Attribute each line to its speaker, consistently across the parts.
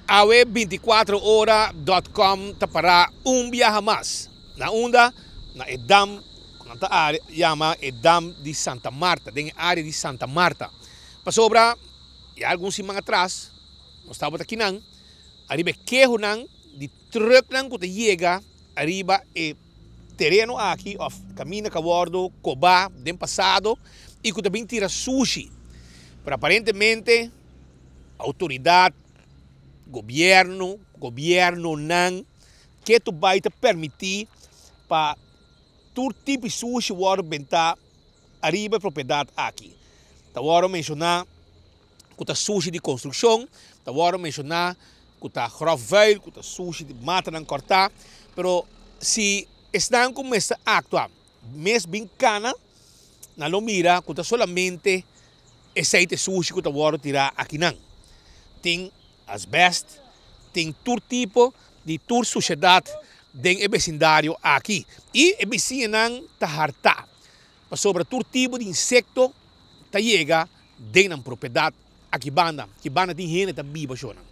Speaker 1: Awe 24 ora dot com ta pará un biaha mas. Na unda? Na e dam ku nan ta yama e dam di Santa Marta, den e área di Santa Marta. Pasobra ya algun siman atras nos tabata kinan ariba e kehonan di trùknan ku ta yega ariba e tereno aki òf kaminda ku a wòrdu kobá den pasado i ku ta bin tira sushi. Pero aparentemente Autoridad, gobierno, gobiernonan ke tu bai ta permiti pa tur tipo di sushi wòrdu bentá ariba e propiedat aki. Ta wòrdu menshoná ku ta sushi di konstrukshon, ta wòrdu menshoná ku ta gròf vuil, ku ta sushi di matanan kòrtá, pero si esnan ku mester aktua mes bin kana, nan lo mira ku ta solamente Esei ta e sushi ku ta wòrdu tirá akinan. Tin asbèst, tin tur tipo di tur sushedat den e besindario aki. I e bisiñanan ta hartá pasobra tur tipo di insekto ta yega den nan propiedat aki banda. Aki banda tin hende ta biba shornan.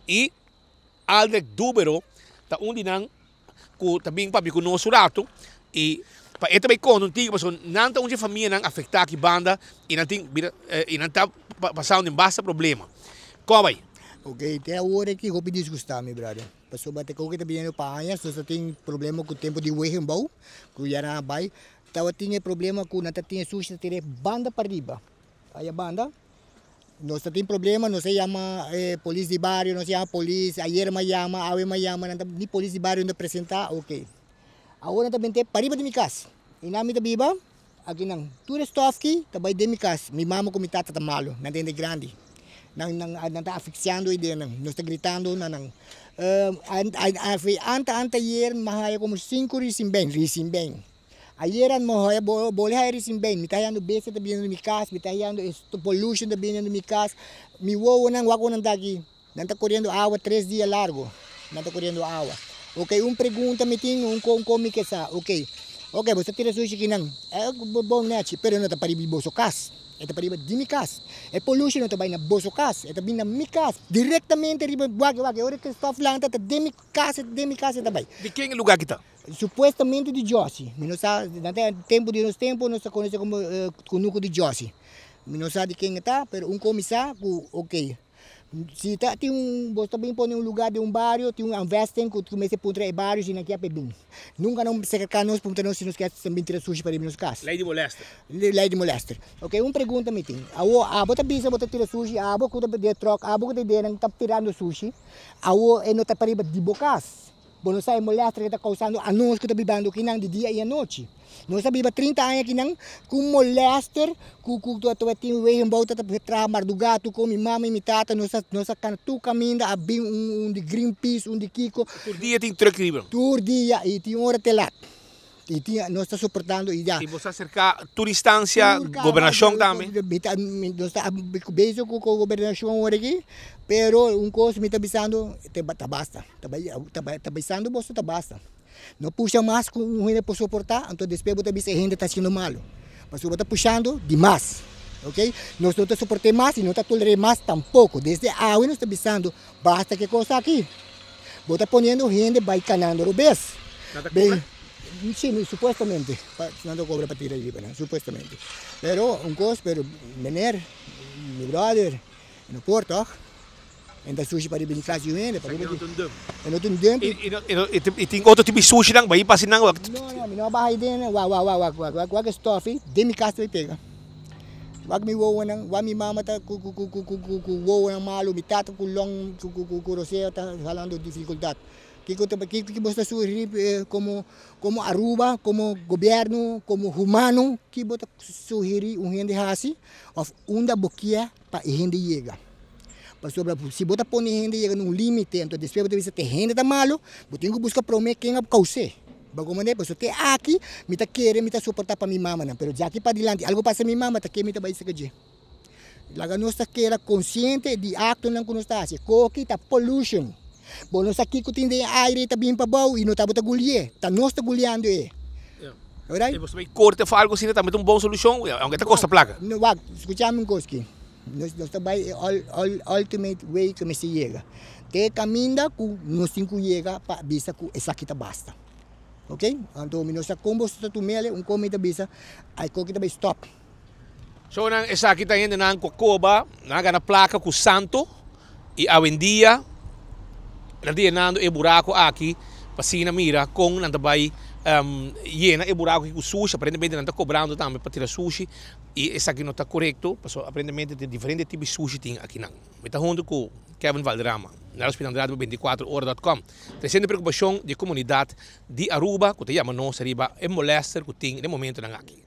Speaker 1: I Aldrich Dubero ta un di nan ku ta bin papia ku nos un ratu i pa e ta bai konta un tiki pasobra nan ta un dje famianan afektá aki banda i nan tin bira i nan ta pasando den basta problema. Kon a bai?
Speaker 2: Ok, te awor aki hopi disgustá mi brother, pasobra te koke ta biniendo pa añas nos ta tin problema ku tempu di wegenbouw ku ya nan a bai, tabatin e problema ku nan ta tin e sushi ta tira e banda pariba, aya banda. Nos ta tin problema, nos a yama e polis di bario, nos a yama polis, ayer mi a yama, awe mi a yama, nan ta ni polis di bario no ta presenta, ok. Awor nan ta binte pariba di mi kas, i nan mi ta biba akinan. Tur e stof aki ta bai den mi kas, mi mama ku mi tata ta malu, nan ta hende grandi, nan nan nan ta asfixiando e den nan, nos ta gritando na nan. Anta anta ayer mi a haya komo sinku risinben, risinben. Ayera no hoya bo bole haya ricin ben mi ta hayando bestia ta bini na mi cas mi ta hayando e pollution ta bini na mi cas mi wowonan wak nan ta aki nan ta coriendo awa tres dia largo nan ta coriendo awa ok un pregunta mi tin un con con mi ke sa ok ok bo ta tira sushi kinan e bon nechi pero no ta pariba di boso cas e ta pariba di mi cas e pollution no ta bay na boso cas e ta bini na mi cas directamente riba wak wak e ora e stof lanta ta den mi cas den mi cas e ta bay.
Speaker 1: Di ken e lugar ki ta?
Speaker 2: Supuestamente di Josi. Mi no sa, na tempu di nos tempu nos ta konosé komo kunuku di Josi. Mi no sa di ken e ta, pero un komi sa ku ok, si ta tin un, bo ta bin pone un lugá den un bario, tin un aanvesting ku mester puntra e bario si nan kia pa e bin. Nunka nan serka nos puntra nos si nos kia bin tira sushi pa riba nos kas.
Speaker 1: Lei di molèster.
Speaker 2: Lei di molèster. Ok, un pregunta mi tin. Awor abo ta bisa bo ta tira sushi, abo ku ta den tròk, abo ku ta den nan ta tirando sushi, awor e no ta pa riba di bo kas. Bo no sa e molestia ke ta kousando anos ku ta bibando kinan di dia i anochi. Nos a biba trinta aña kinan ku un molester ku ku ta tin wegenbouw ta traha mardugá tur kon mi mama i mi tata nos a nos a kana tur kaminda a bin un un di Greenpeace un di kiko.
Speaker 1: Tur dia tin truk riba.
Speaker 2: Tur dia i tin ora te lat. I tin nos ta soportando i ya.
Speaker 1: I bo sa serka tur instansia, gobernashon tambe?
Speaker 2: Mi ta nos ta bezig ku gobernashon awor aki, pero un kos mi ta bisando ta basta, ta bisando boso ta basta. No pusha mas ku un hende por soportá, anto despues bo ta bisa e hende ta hasiendo malu, pasobra bo ta pushando di mas, ok. Nos no ta soport'é mas i no ta toler'é mas tampoko. Desde awe nos ta bisando basta ku e kos aki. Bo ta poniendo hende bai kanando robes.
Speaker 1: Nan ta kobra?
Speaker 2: Si, supuestamente. Nan ta kobra pa tira riba nan, supuestamente. Pero un kos, pero meneer, mi brother, e no por tòg. E no ta sushi pa riba di kas di un hende.
Speaker 1: Esaki no ta un dump.
Speaker 2: E no ta un dump.
Speaker 1: I tin otro tipo di sushinan, bai pasa nan.
Speaker 2: No, no, mi no a baha ei den. Wak, wak, wak, wak, wak, wak e stòf ei den mi kas ta bai pega. Wak mi wowonan, wak mi mama ta ku ku ku ku ku wowonan malu, mi tata ku long ku ku ku rosea ta halando difikultat. Kiko ta kiko ki bo ta sugerí komo komo Aruba, komo gobièrnu, komo humano, ki bo ta sugerí un hende hasi òf unda bo kier pa e hende yega? Pasobra si bo ta pone e hende yega na un límite anto despues bo ta bisa ku e hende ta malu, bo tin ku buska promé ken a kous'é. Bo comprende? Pasobra te aki mi ta kere mi ta soporta pa mi mamanan, pero djaki padilanti algo pasa mi mama ta ke mi ta bai saka dje. Laga nos ta keda konsiente di aktonan ku nos ta hasi. Koki ta pollution. Bo no sa kiko tin den e aire ta bin pabou i no tabata gulié. Ta nos ta guliando e.
Speaker 1: Alright? E bo ta bai korte of algo asina tambe ta un bon solushon, aunke ta kosta plaka.
Speaker 2: No, wak, skuchami un kos aki. Nos ta bai e ultimate way ku mester yega. Te e kaminda ku nos tin ku yega pa bisa ku esaki ta basta. Ok, anto mi no sa kon boso ta tum'el, un kon mi ta bisa, ai koki ta bai stop.
Speaker 1: So nan esaki ta hendenan ku a koba, nan a gana plaka ku santo i awendia nan ta yenando e buraku aki pa asina mira kon nan ta bai yena e buraku aki ku sushi. Aparentemente nan ta kobrando tambe pa tira sushi i esaki no ta korekto pasobra aparentemente tin diferente tipo di sushi tin akinan. Mi ta huntu ku Kevin Valderrama, Nelson Andrade pa 24 ora dot com, tresiendo e preokupashon di e komunidat di Aruba ku ta yama nos riba e molèster ku tin den momentonan aki.